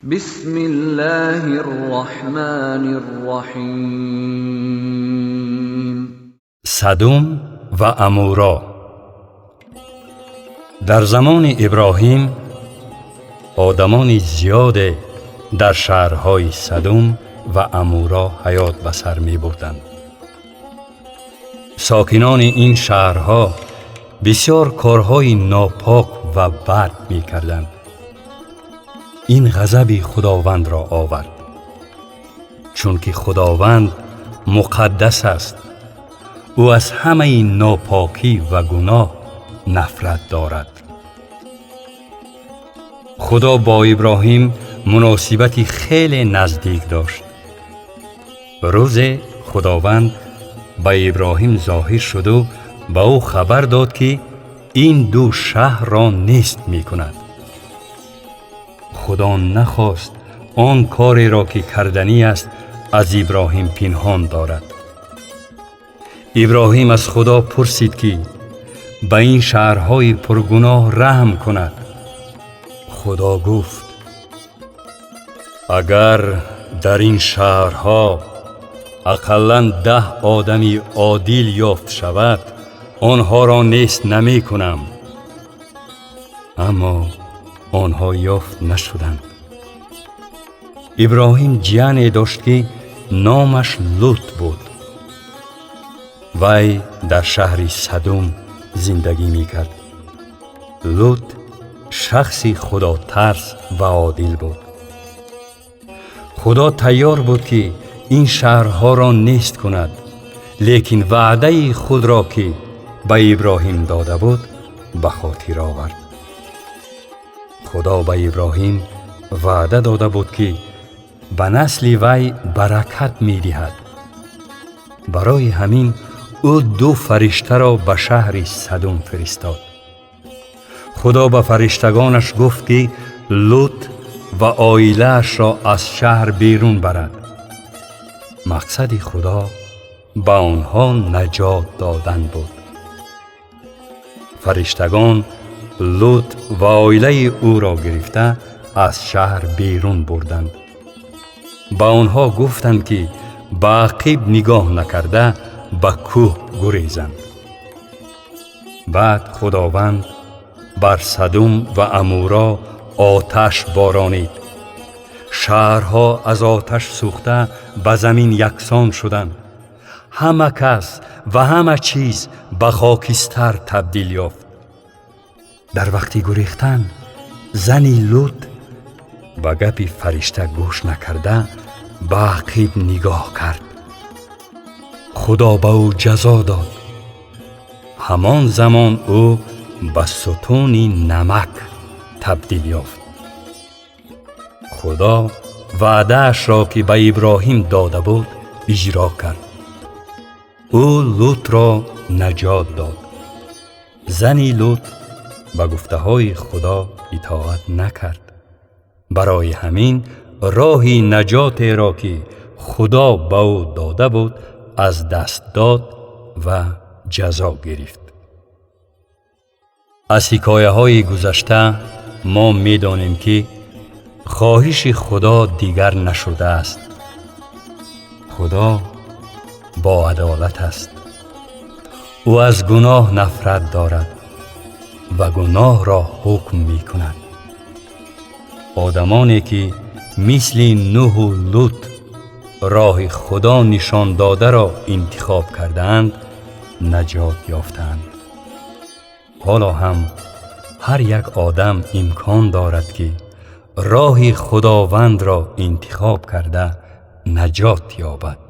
بسم الله الرحمن الرحیم. Садум ва Амуро. Дар замони Иброҳим одамони зиёде дар шаҳрҳои Садум ва Амуро ҳаёт ба сар мебурданд. Сокинони ин шаҳрҳо бисёр корҳои нопок ва бад мекарданд. Ин ғазаби Худовандро овард, чунки Худованд муқаддас аст. Ӯ аз ҳамаи нопокӣ ва гуноҳ нафрат дорад. Худо бо Иброҳим муносибати хеле наздик дошт. Рӯзе Худованд ба Иброҳим зоҳир шуду ба ӯ хабар дод, ки ин ду шаҳрро нест мекунад. Худо нахост он кореро, ки карданӣ аст, аз Иброҳим пинҳон дорад. Иброҳим аз Худо пурсид, ки ба ин шаҳрҳои пургуноҳ раҳм кунад. Худо гуфт: «Агар дар ин шаҳрҳо ақаллан 10 одами одил ёфт шавад, онҳоро нест намекунам». Аммо онҳо ёфт нашуданд. Иброҳим ҷияне дошт, ки номаш Лут буд. Вай дар шаҳри Садум зиндагӣ мекард. Лут шахси худотарс ва одил буд. Худо тайёр буд, ки ин шаҳрҳоро нест кунад, лекин ваъдаи худро, ки ба Иброҳим дода буд, ба хотир овард. Худо ба Иброҳим ваъда дода буд, ки ба насли вай баракат медиҳад. Барои ҳамин ӯ ду фариштаро ба шаҳри Садум фиристод. Худо ба фариштагонаш гуфт, ки Лут ва оилаашро аз шаҳр берун барад. Мақсади Худо ба онҳо наҷот додан буд. Фариштагон Лут ва оилаи ӯро гирифта, аз шаҳр берун бурданд. Ба онҳо гуфтанд, ки ба ақиб нигоҳ накарда, ба кӯҳ гурезанд. Баъд Худованд бар Садум ва Амуро оташ боронид. Шаҳрҳо аз оташ сӯхта, ба замин яксон шуданд. Ҳама кас ва ҳама чиз ба хокистар табдил ёфт. Дар вақти гурехтан зани Лут ба гапи фаришта гӯш накарда, ба ақиб нигоҳ кард. Худо ба ӯ ҷазо дод. Ҳамон замон ӯ ба сутуни намак табдил ёфт. Худо ваъдаашро, ки ба Иброҳим дода буд, иҷро кард. Ӯ Лутро наҷот дод. Зани Лут ба гуфтаҳои Худо итоат накард. Барои ҳамин роҳи наҷотеро, ки Худо ба ӯ дода буд, аз даст дод ва ҷазо гирифт. Аз ҳикояҳои гузашта мо медонем, ки хоҳиши Худо дигар нашудааст. Худо бо адолат аст. Ӯ аз гуноҳ нафрат дорад ва гуноҳро ҳукм мекунад. Одамоне, ки мисли Нуҳу Лут роҳи Худо нишон додаро интихоб кардаанд, наҷот ёфтаанд. Ҳоло ҳам ҳар як одам имкон дорад, ки роҳи Худовандро интихоб карда, наҷот ёбад.